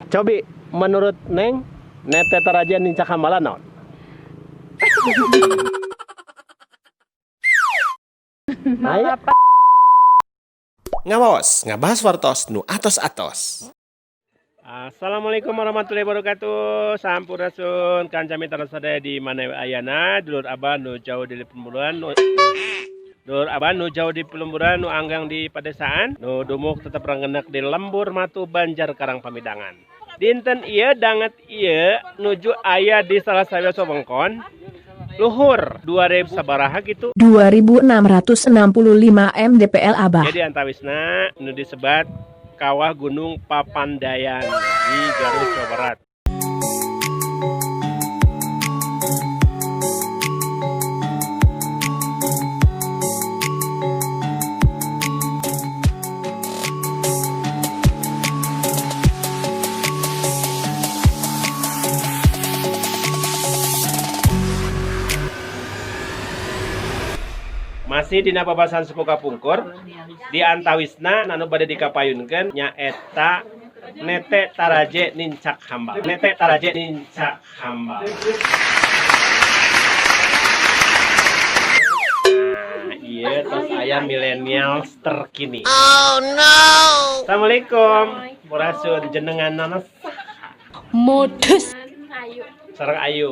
Cobi, menurut Neng, nete taraje nincak hambalan naon? Ayo. Ngawaos, ngabahas wartos nu atos-atos. Assalamualaikum warahmatullahi wabarakatuh. Sampurasun kanca mitra sadaya di mana ayana, dulur abah nu jauh di pemburuan, nu dulur abah nu jauh di pelemburan, nu anggang di pedesaan, nu dumuk tetep renggenek di lembur matu Banjar Karang Pamidangan. Dinten ieu danget ieu nuju aya di salah sawios wewengkon luhur 2000 sabaraha gitu. 2665 MDPL Abah. Jadi antawisna nu disebat Kawah Gunung Papandayan di Garut, Jawa Barat. Masih dina babasan sepuh kapungkur di antawisna anu bade dikapayunkeun nyaeta nete taraje nincak hambal. Nete taraje nincak hambal. Nah, ieu tos aya millennials terkini. Oh no. Assalamualaikum. Murasun jenengan nanas Modus. Ayu. Sareng Ayu.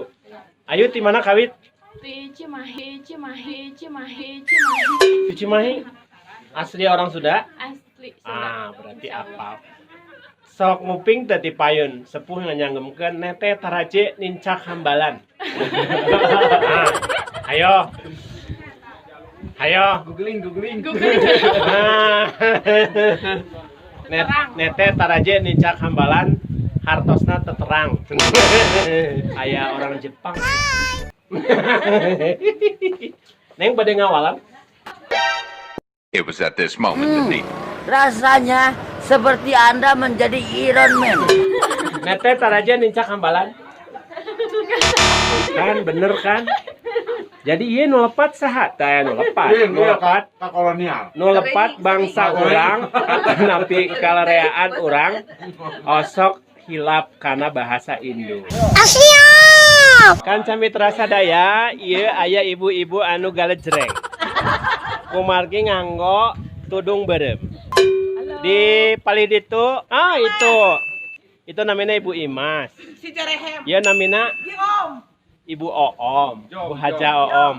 Ayu ti mana kawit? Di Cimahi, Cimahi, Cimahi, Cimahi. Di Cimahi. Asli orang Sunda? Asli Sunda. Ah, berarti apa? Sok nguping teh ti payun, sepuh nganyanggemkeun nete taraje nincak hambalan. Nah, ayo. Ayo. Googling, googling. Nah. Nete taraje nincak hambalan hartosna teterang. Aya orang Jepang. Neng bade ngawalan? It was at this moment that he Rasanya seperti Anda menjadi Iron Man. Nete taraje nincak hambalan. Kan bener kan? Jadi ieu nu lepat saha? Tah nu lepat, nu lepat, Ka kolonial. nu lepat bangsa urang atanapi kalareaan urang osok hilap kana bahasa Indo. Kanca mitra sadaya, ieu aya ibu-ibu anu galejreng. Kumargi nganggo tudung beureum. Di palih ditu, ah itu. Itu namanya Ibu Imas. Si Cerehem. Ieu namina Om. Ibu Oom, Bu Haja Oom.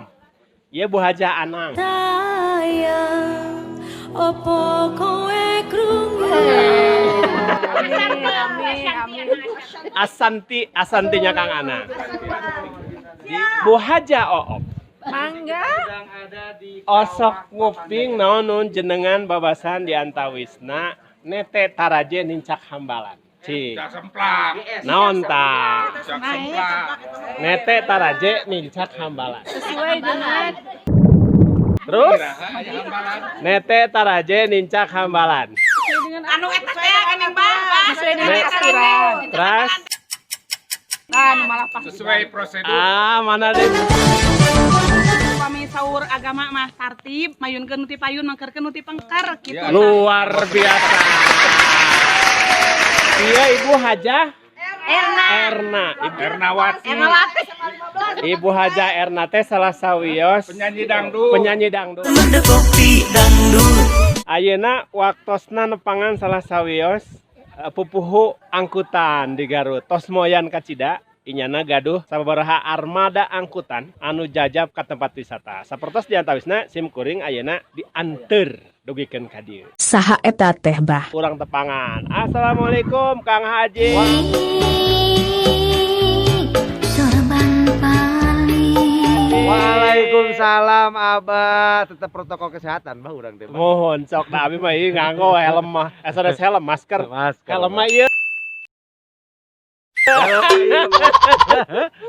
Ieu Bu Haja Anang. Sayang, opo kowe krungu? Amin, amin. Asanti, Asantinya Kang Anang. Bu Haja Oom. Mangga. Osok nguping naon nun jenengan babasan di antawisna nete taraje nincak hambalan. Cik. Semplak. Naon ta? Semplak. Nete taraje nincak hambalan. Sesuai dengan Terus nete taraje nincak hambalan. anu eta teh anu bang. Sesuai dengan aturan. Terus Anu malah pas. Sesuai prosedur. ah mana deh? Upami saur agama mah tartib, mayunkeun nu ti payun, mangkerkeun nu ti pengker gitu. Luar biasa. Iya Ibu Hajah Erna. Erna. Ibu, Ernawati. Ibu Hajah Erna teh salah sawios Penyanyi dangdut. Penyanyi dangdut. Ayeuna waktosna nepangan salah sawios pupuhu angkutan di Garut. Tos moyan kacida inyana gaduh sababaraha armada angkutan anu jajab ka tempat wisata. Sapertos diantawisna sim kuring ayeuna dianteur dugikeun ka dieu. Saha eta teh bah. Urang tepangan. Assalamualaikum Kang Haji. Sorban pali. Waalaikumsalam Abah, tetap protokol kesehatan bah urang teh. Bah. Mohon sok da abi mah ieu nganggo helm mah. Sanes helm masker. Masker. Helm mah ieu.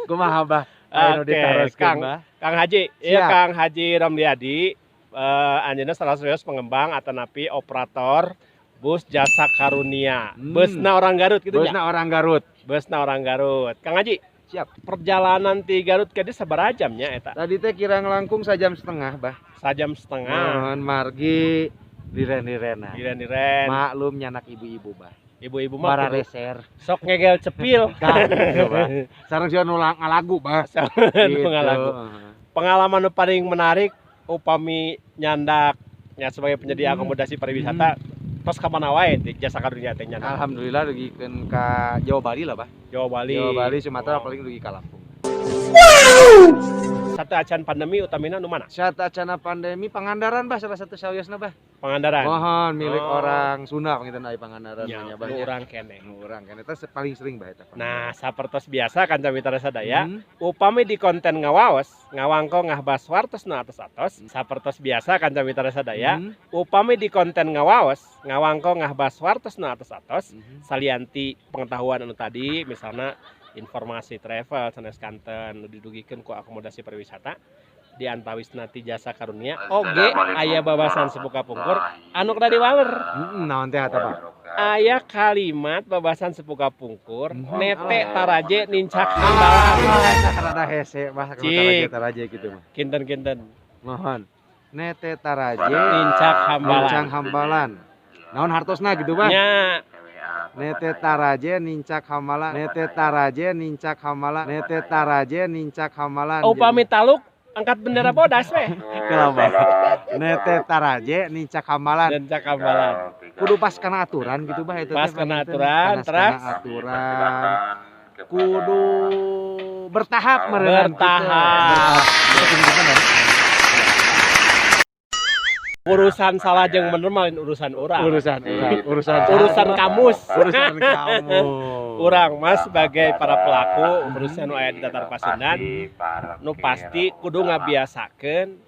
Kumaha Abah? Anu Oke, ditaroskeun, Kang. Bah. Kang Haji, iya Siap. Kang Haji Romliadi, anjeunna salah satu pengembang atanapi operator bus jasa karunia. Busna orang Garut gitu nya. Busna orang Garut. Busna orang Garut. Kang Haji, Siap. Perjalanan ti Garut ke dieu sabaraha jamnya eta? Tadi teh kirang langkung sajam setengah, Bah. Sajam setengah. Mohon margi diren-direna. Diren-diren. Maklum nyanak ibu-ibu, Bah. Ibu-ibu mah kudu Barareser. sok ngegel cepil. Tah, gitu, Bah. Sareng sieun nu ngalagu, Bah. Nu Gitu. ngalagu. Pengalaman nu paling menarik upami nyandak nya sebagai penyedia akomodasi pariwisata tos ka mana wae di jasa karunia teh nyandak? Alhamdulillah dugikeun ka Jawa Bali lah, Bah. Jawa Bali. Jawa Bali, Sumatera Oh. paling dugi ka Lampung. Sateuacan pandemi utamina nu mana? Sateuacanna pandemi Pangandaran, Bah, salah satu sawiosna, Bah. Pangandaran. Mohon milik Oh. orang Sunda panginten aya Pangandaran Nya, mah nya, Bah. nu nya. urang keneh. Nu urang keneh eta paling sering, Bah, eta. Nah, sapertos biasa kanca mitra sadaya, Hmm. upami di konten ngawaos, ngawangkong ngahbas wartos nu atos-atos, sapertos biasa kanca mitra sadaya, upami di konten ngawaos, ngawangkong ngahbas wartos nu atos-atos, salian ti pengetahuan anu tadi, misalnya informasi travel sanes kanten nu didugikeun ku akomodasi pariwisata, di antawisna ti jasa karunia oge aya babasan sepuh kapungkur anu kedah diwaler. Naon teh eta, Pak? Aya kalimat babasan sepuh kapungkur, nete taraje nincak hambalan. Ah, eta rada hese, Bah, kalau Cik. taraje taraje gitu mah. Kinten-kinten. Mohon. Nete taraje Nincak hambalan. nincak hambalan. Naon hartosna gitu, Bah? Nya. Nete taraje nincak hambalan, nete taraje nincak hambalan, nete taraje nincak hambalan. Upami taluk angkat bendera bodas weh. Kenapa? Nete taraje nincak hambalan. Nincak hambalan. Kudu pas kana aturan gitu, Bah, eta Pas teh, kana panginten. aturan, Pas teras? kana aturan. Kudu bertahap meureun gitu. Bertahap. Urusan salah jeung bener mah lain urusan urang. Urusan urang, urusan Urusan kamus. Urusan kamu. Urang mah sebagai para pelaku urusan nu aya di Tatar Pasundan nu pasti kudu ngabiasakeun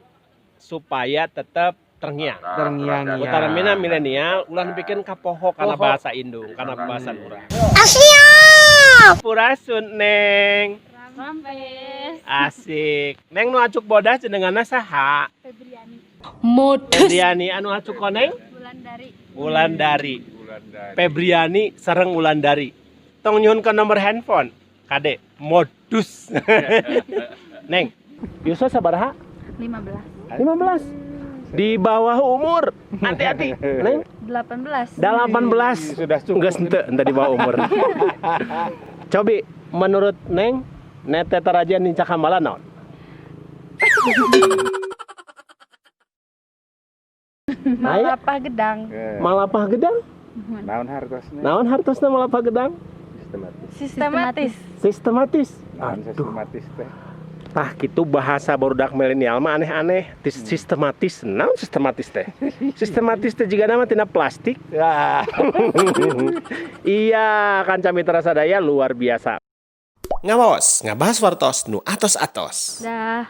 supaya tetap terngiang. Terngiang-ngiang. Utamina milenial ulah nepikeun kapoho kana Poho. bahasa indung, kana bahasan urang. Siap. Sampurasun, Neng. Rampes. Asik. Neng, nu acuk bodas jenenganna saha? Febriani. Modus. Febriani, anu acuk koneng? Wulandari. Wulandari. Febriani sareng Wulandari. Tong nyuhun ke nomor handphone. Kade modus. Neng, yuswa sabaraha? 15. 15. Di bawah umur. Hati-hati. Neng, 18. 18. Sudah cukup. Geus henteu, henteu di bawah umur. Cobi, menurut Neng, nete taraje nincak hambalan naon? Malapah gedang. Malapah gedang? Naon hartosna? Naon hartosna malapah gedang? Sistematis. Sistematis. Sistematis. Naon Aduh, sistematis teh? Tah gitu bahasa barudak milenial mah aneh-aneh. Sistematis, naon sistematis teh? Sistematis teh jiga nama tina plastik. Ya. Iya, kanca mitra sadaya luar biasa. Ngawaos, ngabahas wartos nu atos-atos. Dah.